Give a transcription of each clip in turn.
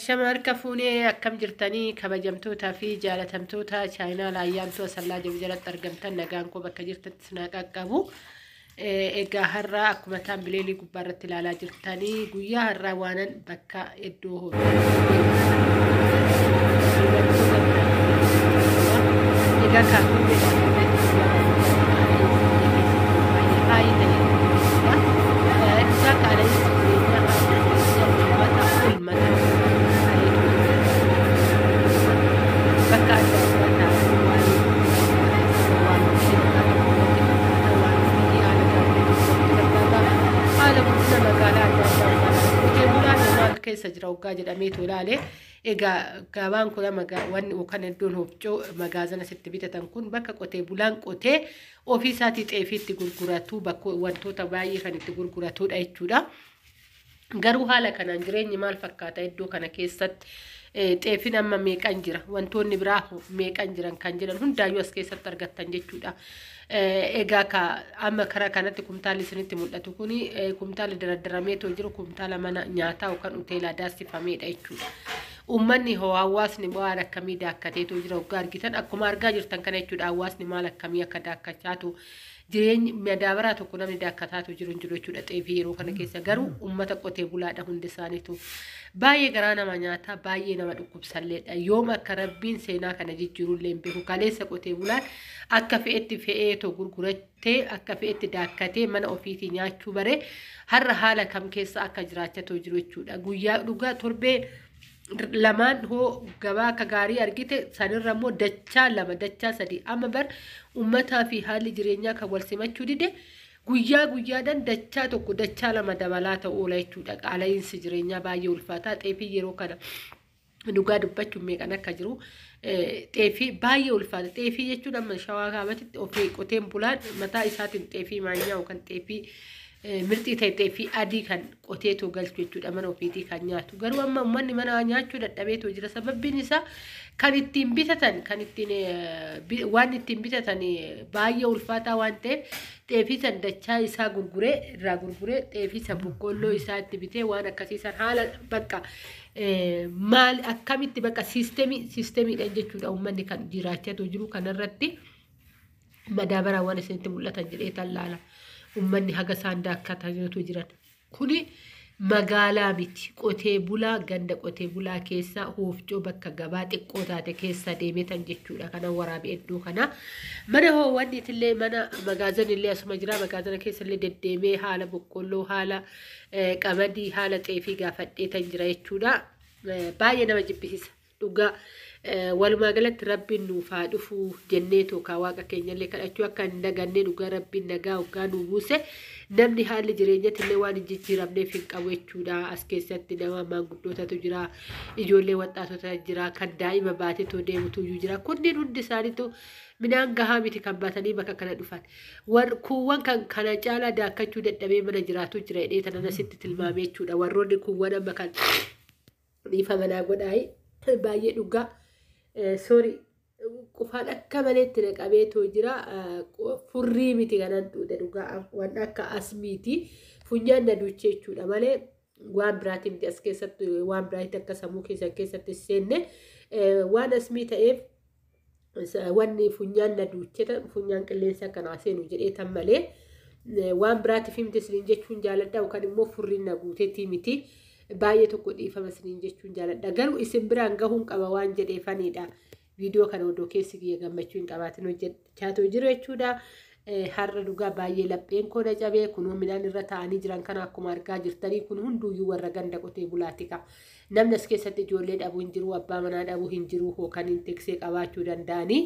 Shama harka fuunee akkam jirtanii kabajamtootaa fi jaalatamtoota chaayinaa laayyaantuu asallaa jiru jalatti argamtan nagaan koo bakka jirtanitti sinaa qaqqabu. Egaa har'a akkuma taambileelii gubbaa irratti ilaalaa jirtanii guyyaa har'aa waanan bakka iddoo Egaa bakka adda addaa taa'anii waan waan haala gaarii fakkaata haala guddina magaalaa adda addaa qotee bulaan maal keessa jira waggaa jedhameetu ilaale. Egaa gabaan kun wanni yookaan iddoon hofcoo magaazana sitti bitatan kun bakka qotee bulaan qotee ofii isaatii xeefii itti gurguratu bakka wantoota baay'ee kan itti gurguratudha jechuudha. Garuu haala kanaan jireenyi maal fakkaata iddoo kana keessatti xeefiin amma meeqan jira wantoonni biraa meeqan jiran kan jedhan hundaayyuu as keessatti argattan jechuudha. Egaa ka amma karaa kanatti kumtaalli isinitti mul'atu kuni kumtaalli daraddarameetoo jiru kumtaala mana nyaataa yookaan hoteelaa daasifameedha jechuudha. Uummanni hoo hawaasni waan akkamii daakkateetoo jira waggaa argitan akkuma argaa jirtan kana jechuudha hawaasni maal akkamii akka daakkachaatu jireenyi madaabaraa tokko namni daakkataatu jiru hin jiru jechuudha xeefii yeroo kana keessa garuu uummata qotee bulaadha hundi isaaniitu. Baay'ee garaa nama nyaataa baay'ee nama dhukkubsalleedha yoom akka rabbiin seenaa kana jijjiirullee hin beeku kaleessa qotee bulaan akka fe'etti fe'eetoo gurgurattee akka fe'etti daakkatee mana ofiitii nyaachuu bare har'a haala kam keessa akka jiraachatoo jiru jechuudha guyyaa dhugaa torbee lamaan hoo gabaa akka gaarii argite sanirra immoo dachaa lama dachaa sadii amma bar uummataa fi haalli jireenyaa kan wal simachuu dide guyyaa guyyaadhaan dachaa tokko dachaa lama dabalaa ta'u oola jechuudha. Qaala'iinsi jireenyaa baay'ee ulfaataa xeefii yeroo kana dhugaa dubbachuun meeqan akka jiru xeefii baay'ee ulfaata. Xeefii jechuun amma shawaa kaabatitti ofii qoteen bulaan mataa isaatiin xeefii maanyaa yookaan xeefii mirxii ta'e xeefii adii kan qoteetoo galchu jechuudha mana ofiitii kan nyaatu. Garuu amma uummanni mana nyaachuu dadhabeetoo jira. Sababbiin isaa kan ittiin bitatan kan ittiin waan ittiin bitatan baay'ee ulfaataa waan ta'eef xeefii san dachaa isaa gurguree irraa gurguree xeefii san boqqoolloo isaa itti bitee waan akkasii san haala bakka maal akkamitti bakka siistemiidhaan jechuudha uummanni kan jiraachatu jiru kanarratti madaabaraa isinitti mul'atan jedhee tallaala. Uummanni haga isaan daakkataniitu jiran. Kuni magaalaa miti. Qotee bulaa ganda qotee bulaa keessa hoofcoo bakka gabaa xiqqoo taate keessa deemetan jechuudha. Kana waraabee iddoo kana. Mana hoowwanniitillee mana magaazanillee asuma jira. Magaazana keessallee deddeemee haala boqqolloo, haala qamadii, haala xeefii gaafadheetan jira jechuudha. Baay'ee nama jibbisiisa. Dhugaa walumaa galatti rabbiin nuuf haa dhufu jennee tookaa waaqa keenyallee kadhachuu akka hin dagannee dhugaa rabbiin nagaa hoggaa nuu buuse namni haalli jireenyatti illee waan hin jijjiiramneef hin qabu jechuudha. As keessatti nama maanguddootatu jira, ijoollee waxaatota jira, kan daa'ima baatetoo deemutu iyyuu jira. Kunneen hundi isaaniitu midhaan gahaa miti kan baatanii bakka kana dhufan. Kuuwwan kan kana caalaa daakkachuu dadhabee mana jiraatu jira jedhee tanan asitti tilmaame jechuudha. Warroonni kuuwwan amma kan dhiifa manaa godhaayi baay'ee dhugaa. Sorry qufaan akka maleetti na qabeetoo jira. Furrii miti kanan dhuute dhugaa waan akka asmiiti. Funyaan na duuchee jechuudha malee waan biraati miti as keessatti waan biraatti akka sammuu keessan keessatti seenne waan asmii ta'eef wanni funyaan na duuchee funyaan qilleensa akkanaa seenu jedhee tan malee waan biraatiif miti isiniin jechuun jaaladha yookaan immoo furriin na guuteetii miti. Baay'ee tokko dhiifama isiniin jechuun jaaladha. Garuu isin biraan gahuun qaba waan jedheefanidha. Viidiyoo kana odoo keessi kiyya gammachuu hin qabaatin hojjechaatu jiru jechuudha. Har'a dhugaa baay'ee lapheen koo na cabee kunoo midhaan irra taa'anii jiran kana akkuma argaa jirtanii kun hunduuyyuu warra ganda qotee bulaati qaba. Namni as keessatti ijoollee dhabuu hin jiru, abbaa manaa dhabuu hin jiru, hookan hin tiksee qabaachuu danda'anii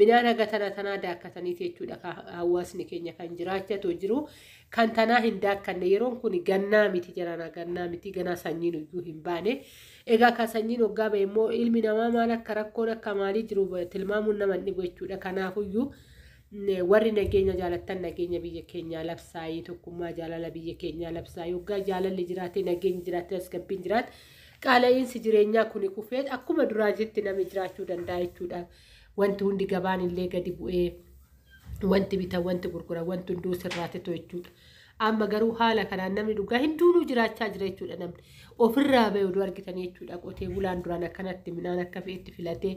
midhaan haga tana tanaa daakkataniiti jechuudha hawaasni keenya kan jiraachatu jiru. Kan tanaa hin daakkanne yeroon kun gannaa miti jedhana gannaa miti ganaa sanyiin iyyuu hin baane. Egaa kan sanyiin hoggaa ba'e immoo ilmi namaa maal akka rakkoon akka maalii jiru tilmaamuun nama hin dhibu jechuudha. Kanaafuyyuu warri nageenya jaalattan nageenya biyya keenyaa labsaayii tokkummaa jaalala biyya keenyaa labsaayii hoggaa jaalalli jiraate nageenyi jiraate tasgabbiin jiraate qaala'iinsi jireenyaa kuni kufee akkuma duraa jetti namni jiraachuu danda'a jechuudha. Wanti hundi gabaan illee gadi bu'ee wanti bitan wanti gurguran wanti hunduu sirraatetu jechuudha. Amma garuu haala kanaan namni dhugaa hinduunuu jiraachaa jira jechuudha. Namni ofirraa bahee oduu argitan jechuudha. Qotee bulaan duraan akkanatti midhaan akka fe'etti filatee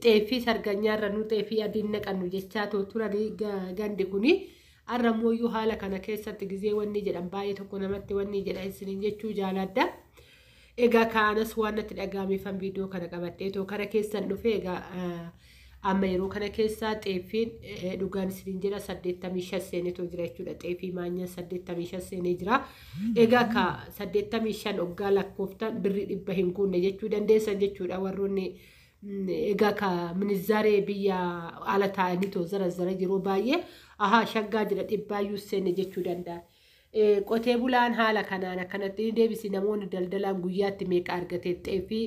xeeffii sarganyaarra nu xeeffii adiin naqannu jechaa turanii gandi kuni. Har'a immoo haala kana keessatti gizee wanni jedhan baay'ee tokko namatti wanni jedha isiniin jechuu jaaladha. Egaa kaanas waan natti dhaga'ameefan viidiyoo kana qabadhee kara keessan dhufe. Egaa amma yeroo kana keessaa xeeffiin dhugaan isiniin jedha 85 seeneetoo jira jechuudha. Xeeffii maanyaa 85 seenee jira. Egaa ka 85 hoggaa lakkooftan birrii 100 hin guunne jechuu dandeessan jechuudha warroonni. Egaa ka minizaaree biyya ala taa'anii too zara zara yeroo baay'ee ahaa shaggaa jira dhibbaayyuu seenne jechuu danda'a. Qotee bulaan haala kanaan akkanatti ni deebisi. Namoonni daldalaan guyyaatti meeqa argate xeeffii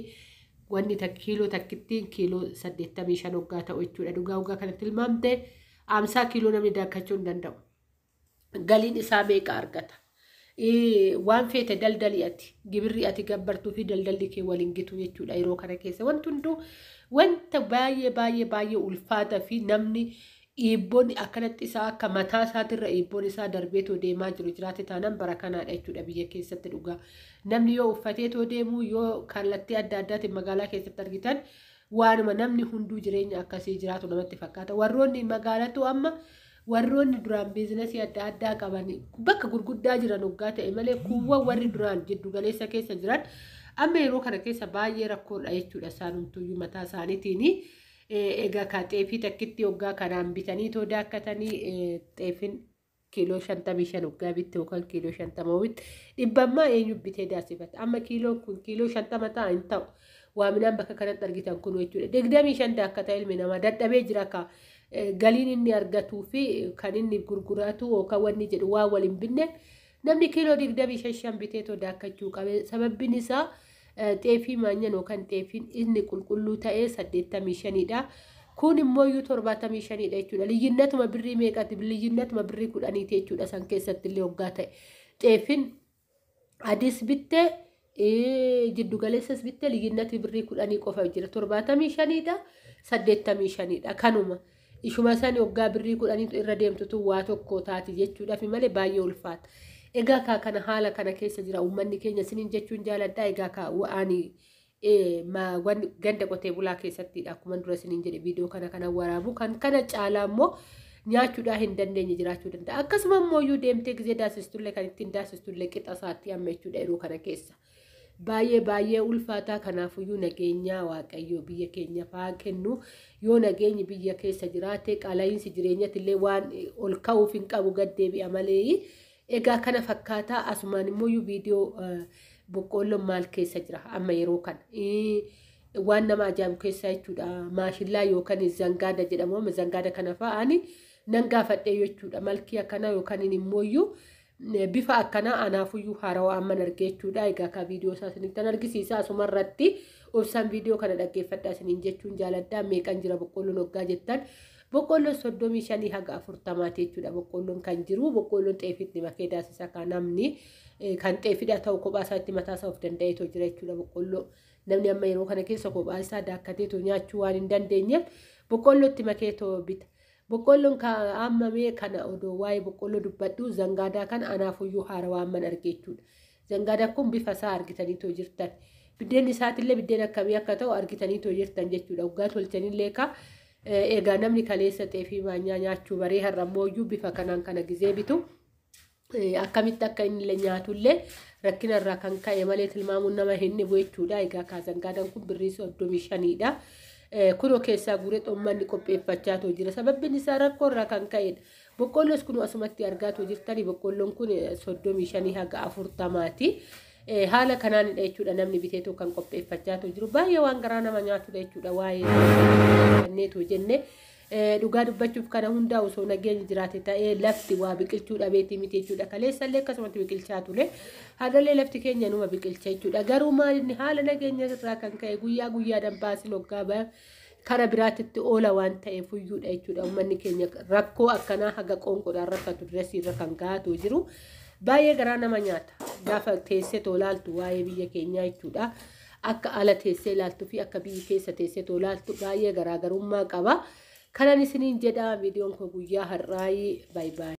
wanni kiiloo takkittiin kiiloo 85 hoggaa ta'u jechuudha. Dhugaa hoggaa kanatti tilmaamte 50 kiiloo namni daakkachuu hin danda'u. Galiin isaa meeqa argata? Waan feete daldali ati gibirri ati gabbartuu fi daldalli kee waliin gitu jechuudha. Yeroo kana keessa wanti hunduu wanta baay'ee baay'ee baay'ee ulfaataa fi namni dhiibboon akkanatti isaa akka mataa isaatirra dhiibboon isaa darbeetoo deemaa jiru jiraate taanaan bara kanaadha jechuudha biyya keessatti dhugaa. Namni yoo uffateetoo deemu yoo kallattii adda addaatiin magaalaa keessatti argitan waanuma namni hunduu jireenya akkasii jiraatu namatti fakkaata. Warroonni magaalatu amma warroonni duraan biizinasii adda addaa qaban bakka gurguddaa jiran hoggaa ta'e malee kuuwwan warri duraan jiddugaleessa keessa jiran amma yeroo kana keessa baay'ee rakkoodha jechuudha. Isaanumtuyyuu mataa isaaniitiin egaa ka xeefii takkitti hoggaa kanaan bitanii too daakkatanii xeefiin kiiloo 55 hoggaa bitte yookaan kiiloo 50 bitte dhibbammaa eenyu bitee daasifata. Amma kiiloon kun kiiloo 50 ta'a hin ta'u. Waa midhaan bakka kanatti argitan kun jechuudha. 25 daakkata ilmi namaa dadhabee jira ka galiin inni argatuu fi kan inni gurguratu yookaan wanni jedhu waa waliin binne namni kiiloo 25 bitee too daakkachuu qabe. Sababbiin isaa xeefii maanyan yookaan xeefiin inni qulqulluu ta'ee 85dha. Kun immoo iyyuu 75dha jechuudha. Liyyinatuma birrii meeqaati? Liyyinatuma birrii 10 jechuudha san keessatti illee hoggaa ta'e. Xeefiin adiis bittee jiddugaleessas bittee liyyinati birrii 10 qofa jira. 75dha 85dha kanuma. Ishuma sani hoggaa birrii 10 irra deemtutu waa tokko taati jechuudhaaf malee baay'ee ulfaata. Egaa kaa kana haala kana keessa jira uummanni keenya isiniin jechuun jaaladha. Egaa kaa ani ganda qotee bulaa keessattidha akkuma dura isiniin jedhe viidiyoo kana kana waraabu kan kana caalaa immoo nyaachuudhaa hin dandeenye jiraachuu danda'a. Akkasuma immoo iyyuu deemtee gizee daasistullee kan ittiin daasistullee qixa isaatti amma jechuudha yeroo kana keessa. Baay'ee baay'ee ulfaataa. Kanaafuyyuu nageenyaa Waaqayyoo biyya keenya faa kennu. Yoo nageenyi biyya keessa jiraate qaala'insi jireenyatti illee waan ol ka'uuf hin qabu gad deebi'a malee. Egaa kana fakkaataa asumaan immoo viidiyoo boqqoolloon maal keessa jira amma yeroo kana waan nama ajaa'ibu keessa jechuudha. Maashillaa yookaan zangaada jedhamu amma zangaada kana fa'aani nan gaafadhee jechuudha. Malkii akkanaa yookaan immoo bifa akkanaa anaafuyyuu haarawaa amman argee jechuudha. Egaa ka viidiyoo isaa isinitti argisiisa asuma irratti obsaan viidiyoo kana dhaggeeffadhaa isiniin jechuun jaaladhaa. Meeqan jira boqqoolloon hoggaa jettan boqqoolloon 35 haga 40 jechuudha. Boqqoolloon kan jiru boqqoolloon xeefitti makee daasisa kan namni kan xeefidha ta'u kophaa isaatti mataa isaa of danda'eetoo jira jechuudha. Boqqoolloo namni amma yeroo kana keessa kophaa isaa daakkateetoo nyaachuu waan hin dandeenyeef boqqoollootti makeetoo bita. Boqqoolloon hammamee kana odoo waa'ee boqqoolloo dubbadhu zangaadaa kana anaafuyyuu haarawaa amman arge jechuudha. Zangaadaan kun bifa isaa argitaniitoo jirtan. Biddeen isaatillee biddeen akkamii akka ta'u argitaniitoo jirtan jechuudha. Hoggaa tolchanillee ka egaa namni kaleessa xeefii maanyaa nyaachuu baree har'a immoo bifa kanaan kana gizee bitu akkamitti akka inni illee nyaatullee rakkina irraa kan ka'e malee tilmaamuun nama hin dhibu jechuudha. Egaa ka zangaadaan kun birrii 35dha. Kunoo keessaa guuree uummanni qopheeffachaa jira. Sababbiin isaa rakkoo irraa kan ka'edha. Boqqoolloos kun asumatti argaa jirtani. Boqqoolloon kun 35 haga 40ti. Haala kanaanidha jechuudha namni biteetoo kan qopheeffachaa jiru. Baay'ee waan garaa nama nyaatudha jechuudha. Waa'ee kanneetu jenne dhugaa dubbachuuf kana hundaa osoo nageenyi jiraate ta'ee lafti waa biqilchuu dhabeetii miti jechuudha. Kaleessallee akkasumatti biqilchaa ture. Har'allee lafti keenya numa biqilcha jechuudha. Garuu maalinni haala nageenya irraa kan ka'e guyyaa guyyaadhaan baasin hoggaa kara biraatitti oola waan ta'eef iyyuudha jechuudha. Uummanni keenya rakkoo akkanaa haga qoonqoodhaan rakkatu dirresiirra kan gahaatu jiru. Baay'ee garaa nama nyaata. Gaafa teessee toolaaltu waa'ee biyya keenyaa jechuudha. Akka ala teessee ilaaltuu fi akka biyyi keessa teessee toolaaltu baay'ee garaagarummaa qaba. Kanan isiniin jedha viidiyoon koo guyyaa har'aayi. Baay baay.